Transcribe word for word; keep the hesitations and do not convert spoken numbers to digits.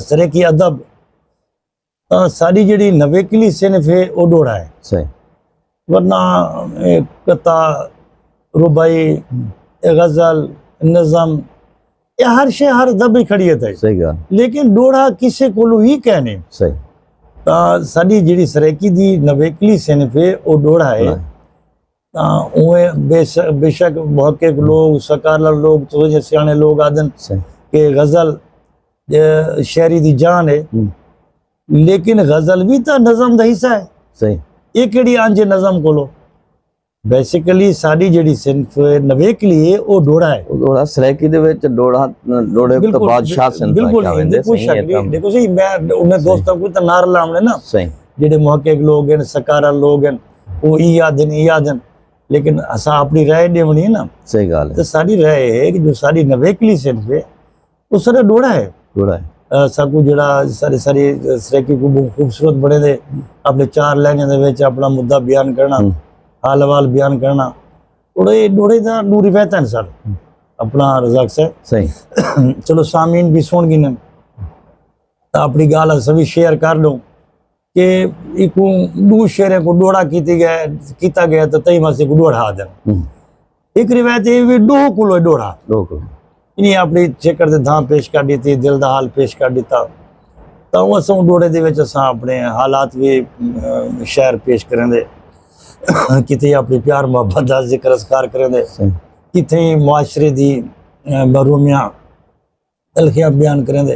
سرے کی ادب، تاں ساری جڑی نویکلی صنف ہے، وہ ڈوڑا ہے۔ صحیح۔ ورنہ قطع، ربائی، غزل، نظم، یہ ہر شے ہر ادب ہی کھڑی ہے۔ صحیح گال۔ لیکن ڈوڑا کسے کولو ہی کہنے۔ صحیح۔ تاں ساری جڑی سرائیکی دی نویکلی صنف ہے، وہ ڈوڑا ہے۔ تاں اوہ بے شک، بے شک محقق لوگ، سکالر لوگ، تو جے سیانے لوگ آدن کہ غزل شاعری دی جان ہے۔ لیکن غزل بھی تاں نظم دا حصہ ہے۔ صحیح۔ یہ کیڑی آنجے نظم کولو؟ بیسیکلی ساری جڑی صنف نویکلی ہے، وہ ڈوڑا ہے۔ ڈوڑا سرائیکی دے وچ ڈوڑا، ڈوڑے تو بادشاہ صنف۔ بالکل۔ دیکھو صحیح، میں انہیں دوستاں کو تاں نار لاونے نا۔ صحیح۔ جڑے محقق لوگ ہیں، سکارا لوگ ہیں، وہ ای آدن، ای آدن، لیکن اساں اپنی رائے ڈیونی ہے نا۔ صحیح گال ہے۔ تو ساری رائے ہے کہ جو ساری نویکلی صنف ہے، وہ سارا ڈوڑا ہے۔ ڈوڑا ہے۔ ساکو جڑا سارے سارے سرائیکی کو بہت خوبصورت بنے دے، اپنے چار لہجے دے وچ اپنا مدعا بیان کرنا، حال احوال بیان کرنا۔ ڈوڑے، ڈوڑے دا ڈو روایت ہیں سر۔ اپنا رزاق صاحب۔ صحیح۔ چلو سامین بھی سن گئے، اپنی گال اساں بھی شیئر کر لوں کہ ایکوں ڈو شعریں کو ڈوڑا کیتی گئے، کیتا گیا تو تئی ماسی کو ڈوڑا آدن۔ ایک روایت یہ بھی ڈو کلو ڈوڑا۔ ڈو کلو۔ انہیں اپنی چکر دے دھاں پیش کر دیتی، دل دا حال پیش کر دیتا۔ تو وہ اساں ڈوڑے دے وچ اساں اپنے حالات بھی شعر پیش کریں دے، کتے اپنی پیار محبت دا ذکر اذکار کریں دے، کتے معاشرے دی محرومیاں تلخیاں بیان کریں دے۔